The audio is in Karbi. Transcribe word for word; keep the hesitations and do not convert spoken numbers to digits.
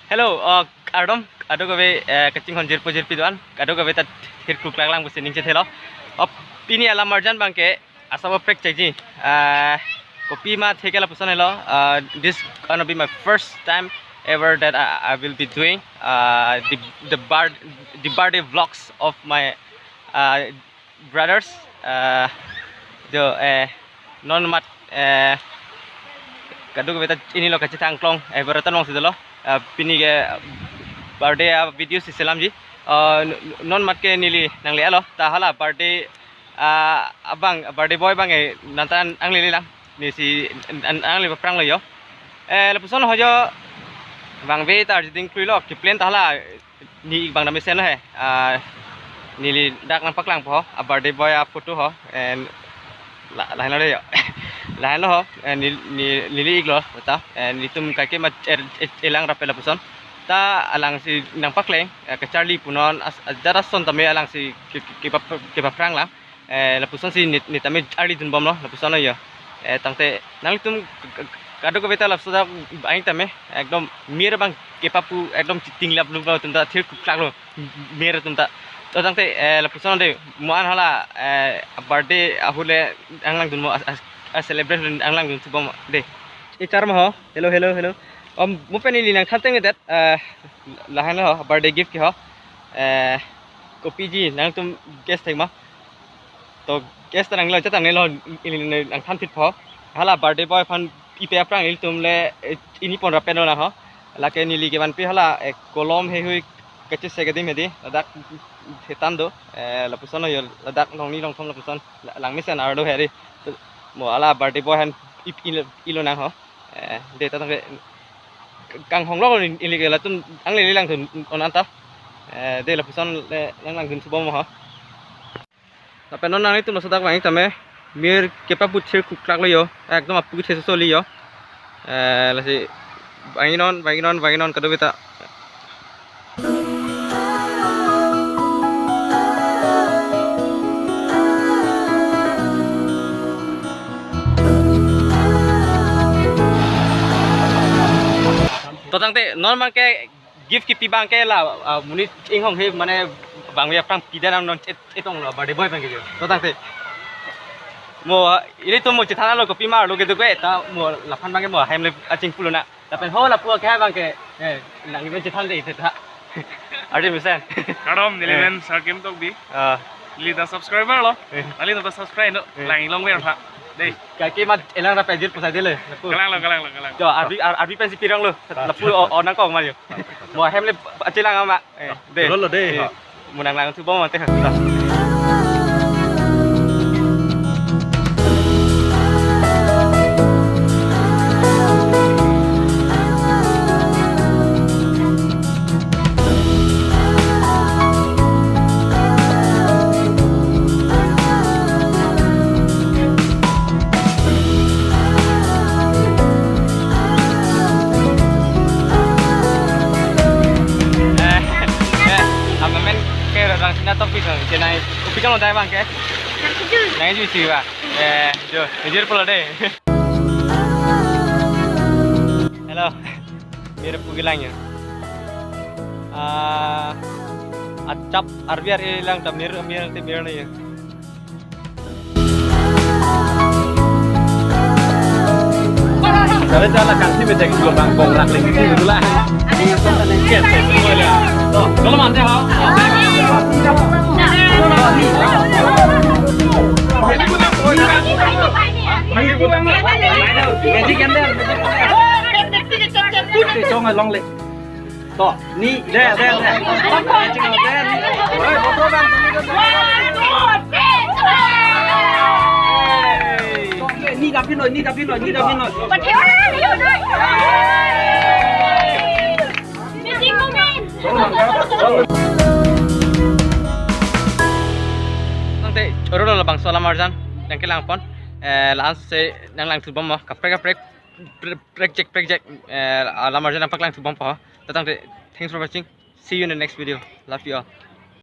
Hello, uh, kardom, kadokave, uh, kachinghon jirpo jirpi do-an, kadokave ta thirklu klaklang pusi ning chethelo. Uh, pini alam arjan abangke, asap prek chekji. Uh, kopi ma theke lapuson helo. Uh, this gonna be my first time ever that I, I will be doing, uh, the, the bar-, the birthday vlogs of my, uh, brothers, uh, jo, eh, non mat, eh, kadokave ta inilo kachethang klong, eh, beratan long si dolo, eh, pini ke birthday, ah, video si selamji, eh, n-, non mat ke neli nanglelo, ta hala birthday, ah, abang, birthday boy abang, eh, nangta nanglelelang, neli si an-, an-, nangle papranglo jo, eh, lapuson ho jo, abang ve ta arjiding kluilo, keplan ta hala, ni ik bang dam mesen lo he. Ah, neli dak nangpaklangpo ho, a birthday boy a photo ho, and la-, lahenlo de jo. Lahenlo ho, and ni, ni, neli iklo, ta, and nelitum kaike ma er, er, elang rap lapuson. Ta alangsi nangpakleng, eh, kacharli punon, as, as, jara son tame alangsi ke, ke, kepa-, kepaprang lang. Eh, lapuson si nit, nit tame arlidunbomlo, lapuson lo jo. Eh, tangte, nanglitum k-, k-, kadokave ta lapuson ta aning tame, ekdom mir abang kepapu, ekdom chiting lap lu atum ta thirklu klaklo, mir atum ta. To tangte, eh, lapuson de, mo-an hala, eh, birthday ahut le nanglangdunbom, as, as, as celebrate nanglangdun thubom de. E char ma ho, hello, hello, hello. Om, mo pen neli nangthanthek det, eh, lahenlo ho, birthday gift ke ho. Eh, kopiji, nangtum guess thek ma. To guess ta nanglo, chetang nelo, ili nangthan thitpo. Hala birthday boy aphan ipe aprang ilitum le, eh, ini pon rapen lo na ho. Lake neli kevanpi hala, eh, kolom heihui kachesek adim hedi. Ladak hetan do, eh, lapuson lo jo, ladak longni longthom lapuson, la-, langmesen arlo hedi. To, mo hala birthday boy aphan ip-, ilo, ilo nang ho. Eh, de ta tangke kanghong lo ili ke latum nanglelelang thun on anta. Eh, de lapuson le nanglangdun thubom ho. Lapen non nanglitum laso dak vang tame mir kepapu thirklu klaklo jo. Ekdom apu kethe soli jo. Eh, lasi vangnon, vangnon, vangnon kadokave ta. To tangte non abangke gift kipi abangke la, ah, monit inghong he mane bang ya prang pida nang non chet, chetonglo birthday boy abangke jo. To tangte mo, ah, ilitum mo chethanlo kopi ma arlo kedo ke ta mo laphan abangke mo hem le aching pulo na. Lapen ho lapu ke abangke, eh, nang iben chethan de ite ta. Ardi mesen. Kardom, neli, eh, men Sarkim Tokbi. Ah. Neli ta subscriber lo. Eh. Nangli ta subscribe no. Eh. Lang ilong ver tha. Dei. Kaike ma elang rap ajir pusai dele. Lapu. Kalanglo, kalanglo, kalanglo. Jo, Arbi, Ar-, Arbi pensi piranglo. Ah. Lapu o, o nangkok ma jo. Mo hem le achilang ama. Eh, dei. Dolo lo dei. Eh. Mo nanglangthu bom ante ha. Eh, eh, apa men ke orang Cina topik dong, Cina kopi kan udah bang ke? Nang jus sih, Pak. Eh, jo, jujur pulo dei. Hello. Mir pu kelang jo. Ah, achap Arbi ar-e lang ta mir, mir te mir na jo. Kalau jalan kan sih bedek gelombang kongrak lagi sih betulan. Kalau mantap ha. Magic kan deh. Oke, cong along le. To, ni, deh, deh, deh. Magic lo deh, ni. Oi, foto dan. Ni dapin lo, ni dapin lo, ni dapin lo. Tangte choro lo labangso alam arjan nangkelangpon, eh, la-an se nanglangthu bom mo, kaprek kaprek, prek, prek jek, prek jek, eh, alam arjan nangpaklangthu bompo. To tangte, thanks for watching. See you in the next video. Love you all.